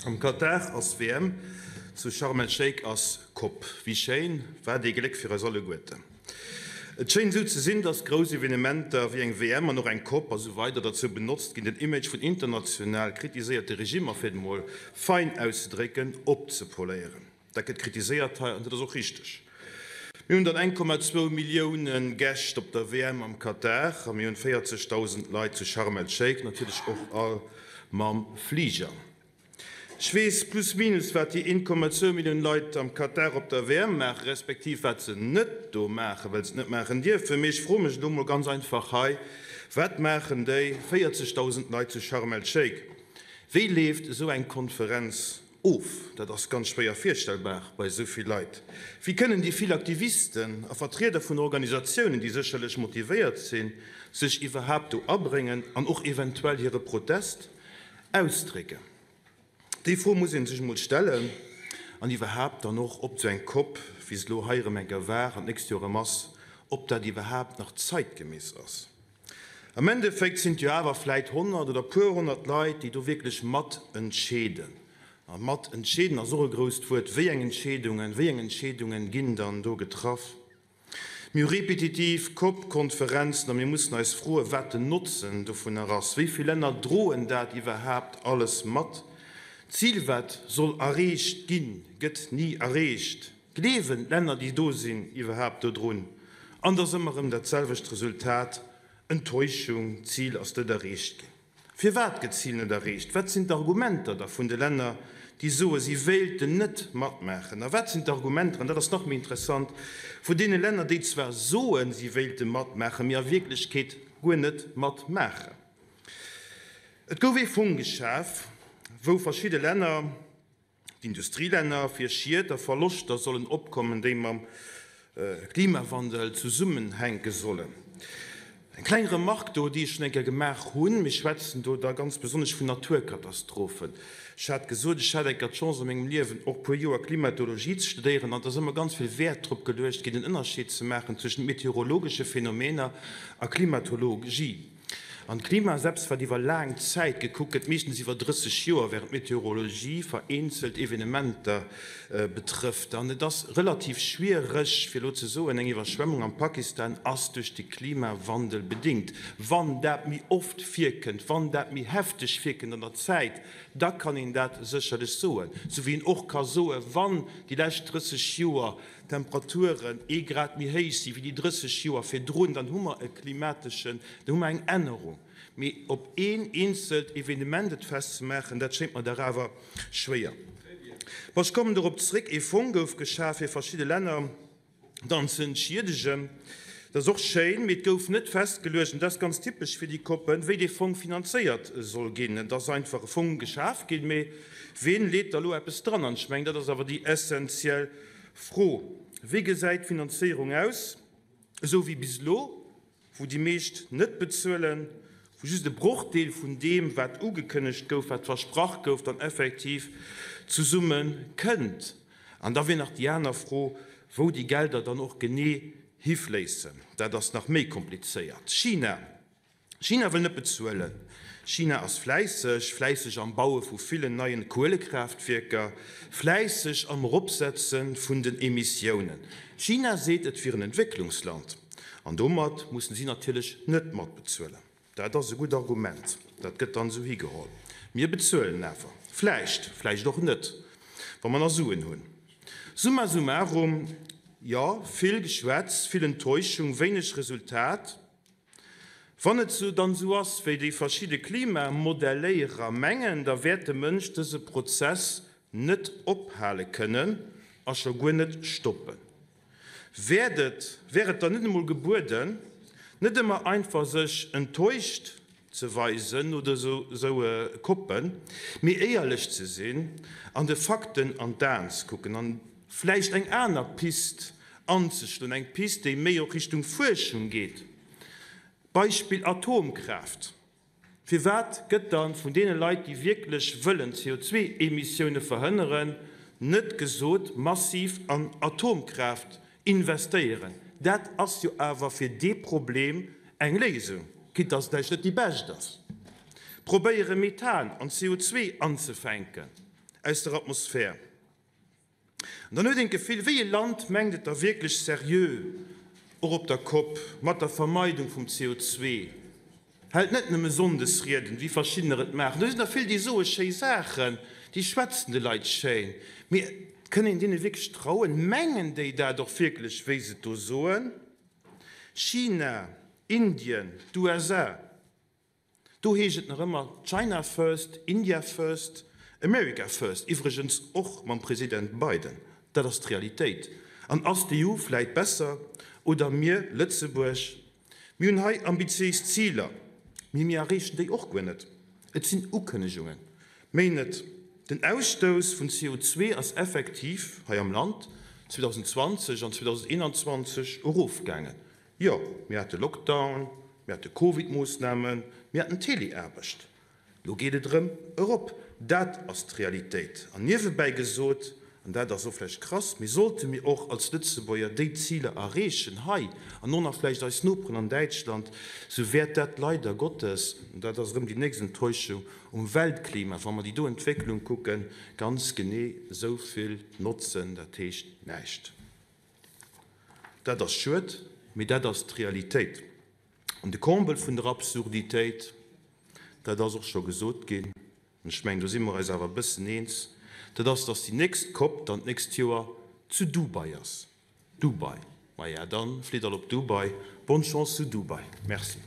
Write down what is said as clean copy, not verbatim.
Am Katar ass WM, zu Sharm el Sheikh ass Cop. Wéi schéin, wat ee Gléck fir eis alleguerten. Et schéint esou ze sinn, dass grouss Evenementer wéi eng WM an och eng Cop a sou weider derzou benotzt ginn, den Image vun international kritiséierte Regimmer, fir et emol fein auszedrécken, opzepoléieren. Dat gëtt kritiséiert hei an dat ass och richteg. Mir hunn dann 1,2 Millioune Gäscht op der WM am Katar a mir hunn 40.000 Leit zu Sharm el Sheikh, natierlech och all mam Fliger. Ech weess plus minus wat déi 1,2 Millioun Leit am Katar op der WM maachen, respektiv wat se net do maachen, well se et net maachen dierfen. Mee ech froe mech elo mol ganz einfach hei, Wat maachen déi 40.000 Leit zu Sharm el Sheikh? Wéi leeft esou eng Konferenz Of. Dat ass ganz schwéier virstellbar bei esou vill Leit. Wéi kënnen déi vill Aktivisten a Vertrieder vun Organisatiounen, déi sécherlech motivéiert sinn, sech iwwerhaapt do abréngen an och eventuell hire Protest ausdrécken? Déi Fro muss ee sech emol stellen. An iwwerhaapt dann och, ob esou eng Cop, wéi se elo hei erëm eng Kéier war an d'nächst Joer erëm ass, ob dat iwwerhaapt nach zeitgemäss ass. Am Endeffekt sinn et jo awer vläit 100 oder puer 100 Leit, déi do wierklech mat entscheeden. A mat entscheeden ass och e grousst Wuert. Wéi eng Entscheedungen, wéi eng Entscheedungen ginn dann do getraff? Mir hu repetitiv COP-Konferenzen a mir mussen eis froen, wat den Notzen dovunner ass. Wéi vill Länner droen dat iwwerhaapt alles mat? D'Zil, wat soll erreecht ginn, gëtt ni erreecht. Gleewen d'Länner, déi do sinn, iwwerhaapt dodrun? An et ass ëmmer erëm dat selwecht Resultat, Enttäuschung, d'Zil ass net erreecht ginn. Firwat gëtt d'Zil net erreecht? Wat sinn d'Argumenter da vun de Länner, déi soen, si wéilten net matmaachen? A wat sinn d'Argumenter, an dat ass nach méi interessant, vun deene Länner, déi zwar soen, si wéilte matmaachen, mee a Wierklechkeet guer net matmaachen? Et gouf ee Fong geschaf, wou verschidde Länner, D'Industrielänner fir Schied a Verloschter sollen opkommen, déi mam Klimawandel zesummenhänke sollen. Eng kleng Remark do, déi ech schonn eng Kéier gemaach hunn, Mir schwätzen do da ganz besonnesch vun Naturkatastrophen. Ech hat gesot, ech hat eng Kéier d'Chance a mengem Liewen och e puer Joer Klimatologie ze studéieren an et ass ëmmer ganz vill Wäert drop geluecht ginn, den Ënnerscheed ze maachen zwëschent meteorologesche Phänomener a Klimatologie. An d'Klima ass eppes, wat iwwer laang Zäit gekuckt gëtt, meeschtens iwwer 30 Joer, wärend d'Meteorologie vereenzelt Evenementer betrëfft. An et ass relativ schwiereg, fir elo ze soen, eng Iwwerschwemmung am Pakistan ass duerch de Klimawandel bedéngt. Wann dat méi oft virkënnt, wann dat méi hefteg virkënnt an der Zäit, da kann een dat sécherlech soen. Sou wéi een och ka soen, wann déi lescht 30 Joer d'Temperaturen ee Grad méi héich si wéi déi 30 Joer virdrun, dann hu mer e klimateschen, dann hu mer eng Ännerung. Mee op een eenzelt Evenement et festzemaachen, dat schéngt mer dach awer schwéier. Bon, ech kommen dorop zréck, Ee Fong gouf geschaf, fir verschidde Länner dann ze entschiedegen. Dat ass och schéin, mee et gouf net festgeluecht, an dat ass ganz typesch fir déi COPen, wéi dee Fong finanzéiert soll ginn. Et ass einfach e Fong geschaf ginn, mee ween leet da lo eppes dran? An ech mengen, dat ass awer déi essenziell Fro, Wéi gesäit d'Finanzéierung aus? Esou wéi bis elo, wou déi meescht net bezuelen, wou just e Brochdeel vun deem, wat ugekënnegt gouf, wat versprach gouf, dann effektiv zesumme kënnt. An da wier nach déi aner Fro, wou déi Gelder dann och genee hifléissen. Dat ass nach méi komplizéiert. China. China wëll net bezuelen. China ass fläisseg, fläisseg am Baue vu villen neien Kuelekraaftwierker, fläisseg am Eropsetze vun den Emissiounen. China seet, et wier en Entwécklungsland an domat mussen si natierlech net matbezuelen. Dat ass e gutt Argument, dat gëtt dann esou higeholl. Mir bezuelen awer. Vläicht, vläicht och net, wa mer nach Suen hunn. Summa summarum, jo, vill Geschwätz, vill Enttäuschung, wéineg Resultat. Wann et sou dann sou ass, wéi déi verschidde Klimamodelléierer mengen, da wäert de Mënsch dëse Prozess net ophale kënnen a scho guer net stoppen. Wäert et, wär et dann net emol gebueden, net ëmmer einfach sech enttäuscht ze weisen no esou COPen, mee éierlech ze sinn an de Fakten an d'Aen ze kucken an vläicht eng aner Pist anzeschloen, eng Pist, déi méi och Richtung Fuerschung geet, Beispill Atomkraaft. Firwat gëtt da vun deene Leit, déi wierklech wëllen d'CO2-Emissioune verhënneren, net gesot, massiv an Atomkraaft investéieren? Dat ass jo awer fir dee Problem eng Léisung, quitte dass et vläicht net déi bescht ass. Probéiere Methan an CO2 anzefänken. aus der Atmosphär. An dann huet een d'Gefill, wéi e Land mengt et da wierklech seriö, och op der Kopp, mat der Vermeidung vum CO2? Hält net nëmme Sonndesrieden, wéi verschiddener et maachen. Do sinn der vill, déi soe schéi Saachen, déi schwätzen de Leit schéin, mee kënn een deene wierklech trauen? Mengen déi dat och wierklech, wéi se et do soen? China, Indien, d'USA. Do heescht et nach ëmmer China first, India first, America first, iwwregens och mam President Biden. Dat ass d'Realitéit. An ass d'EU vläit besser oder mir, Lëtzebuerg? Mir hunn hei ambitiéis Ziler, mee mir erreechen déi och guer net. Et sinn Ukënnegungen, méi net. Den Ausstouss vun CO2 ass effektiv hei am Land 2020 an 2021 erofgaangen. Jo, mir hate Lockdown, mir hate Covid-Moossnamen, mir haten Teleaarbecht. Lo geet et erëm erop. Dat ass d'Realitéit. An niewebäi gesot, an dat ass och vläicht krass, mee sollte mir och als Lëtzebuerger déi Ziler erreechen hei an och nach vläicht eis Noperen an Däitschland, sou wäert dat leider Gottes, an dat ass erëm déi nächst Enttäuschung, um Weltklima, wa mer déi do Entwécklung kucken, ganz genee esou vill notzen, dat heescht näischt. Dat ass schued, mee dat ass d'Realitéit. An de Comble vun der Absurditéit, dat ass och scho gesot ginn, an ech mengen, do si mer eis awer e bëssen eens, dat ass, dass déi nächst Cop dann d'nächst Joer zu Dubai ass. Dubai! Maja, dann flitt all op Dubai. Bonne Chance zu Dubai. Merci.